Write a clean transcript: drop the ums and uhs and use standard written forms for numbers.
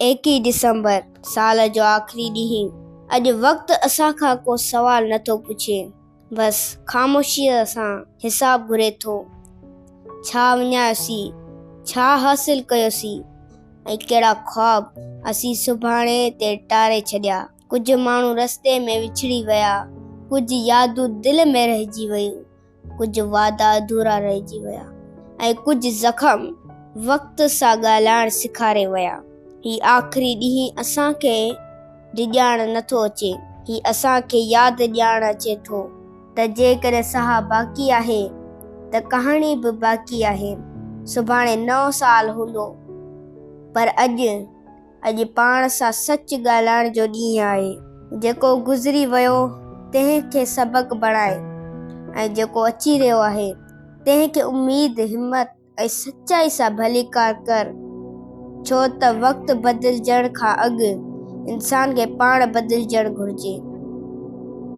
21 ڊسمبر، سال جو آخري ڏينهن. اڄ وقت اسان کان ڪو سوال نه ٿو پڇي، بس خاموشيء سان حساب گهري ٿو. ڇا وڃايوسين، ڇا حاصل ڪيوسين ۽ ڪهڙا خواب اسين سڀاڻي تي ٽاري ڇڏيا. ڪجهه ماڻهو رستي ۾ وڇڙي ويا، ڪجهه يادون دل ۾ رهجي ويون. ڪجهه وعدا اڌورا رهجي ويا ۽ ڪجهه زخم وقت سان ڳالهائڻ سيکاري ويا. هي آخري ڏينهن اسان کي ڊيڄارڻ نه ٿو اچي، هي اسان کي ياد ڏيارڻ اچي ٿو ته جيڪڏهن ساهه باقي آهي ته ڪهاڻي به باقي آهي. سڀاڻي نئون سال هوندو پر اڄ. اڄ پاڻ سان سچ ڳالهائڻ جو ڏينهن آهي. جيڪو گذري ويو تنهن کي سبق بڻائي ۽ جيڪو اچي رهيو آهي تنهن کي اميد، همت ۽ سچائي سان ڀليڪار ڪر. ڇو ته وقت بدلجڻ کان اڳ انسان کي پاڻ بدلجڻ گهرجي.